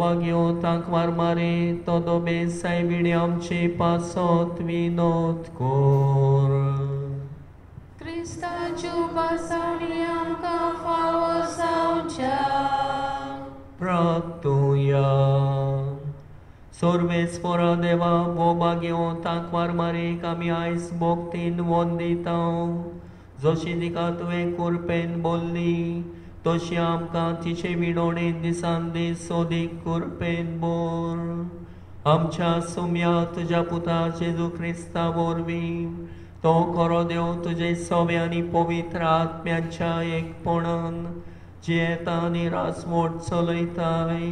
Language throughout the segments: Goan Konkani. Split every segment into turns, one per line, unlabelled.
भाग्यो तांकवार मारे तो दोबे सायबिणी आमचे पासत विनोद कोर.
क्रिस्ताच्यो पासावणी आमकां फावो जावच्या.
प्राप्तुया. सर्वेस्परा देवा वो भाग्यो तांकवार मारेक आमी आयज भक्तीन वंदिता. जशी तिका तुवें कुरपेन बोल्ली तशी आमकां तिचे विणोणेन दिसान दीस सोदीक कुरपेन बोर. आमच्या सुम्या तुज्या पुता जेजू क्रिस्ता वरवीं तो खरो देव तुजे सवे आनी पवित्र आत्म्याच्या एकपणान जियेता आनी रासवट चलयताय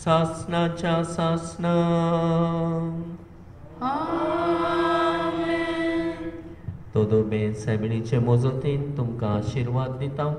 सासनाच्या सासना. तो दोबे सायबिणीचे मजतीन तुमकां आशिर्वाद दिता.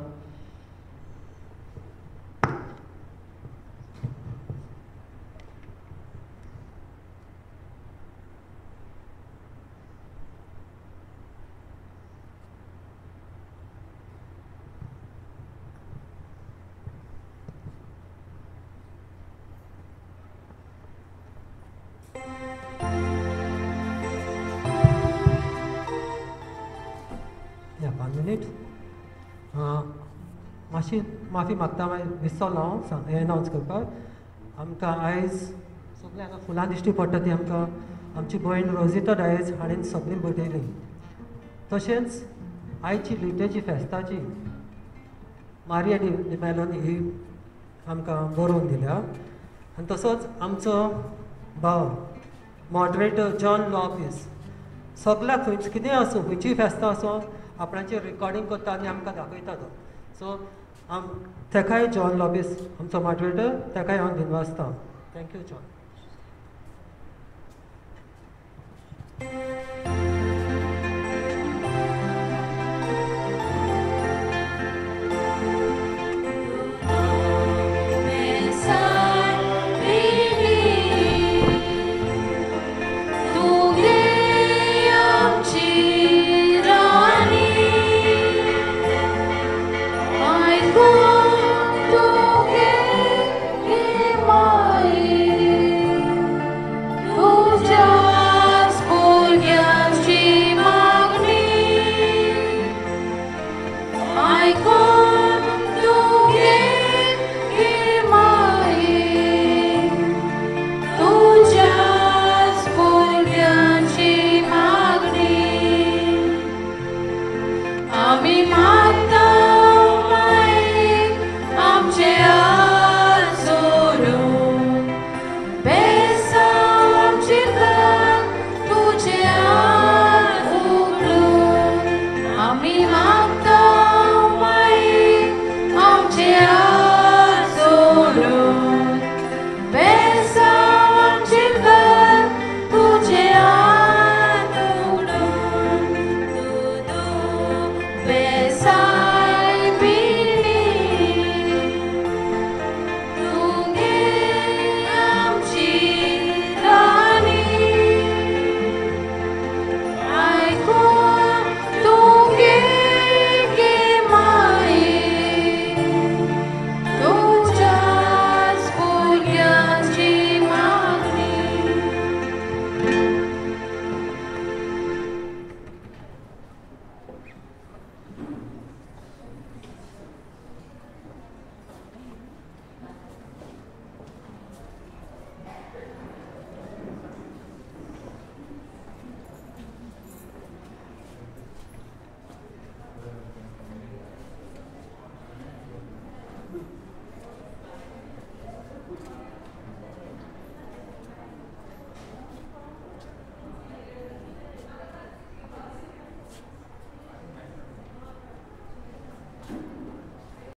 मातशी माफी मागता, मागीर विसरलो हांव हें अनावन्स करपाक. आमकां आयज सगळीं हांगा फुलां दिश्टी पडटा ती आमकां आमची भयण रोजिता डायज हाणें सगळीं बटयलीं. तशेंच आयची लिटर्जी फेस्ताची मारिया डिमेलोन ही आमकां बरोवन दिल्या. आनी तसोच आमचो भाव मॉडरेटर जॉन लॉपीस सगळ्याक खंयच कितेंय आसूं खंयचीय फेस्तां आसूं आपणाचें रिकॉर्डींग करता आनी आमकां दाखयता तो. सो तेकाय जॉन लॉबीस आमचो मॉडरेटर तेकाय हांव दिनवासता. Thank you John.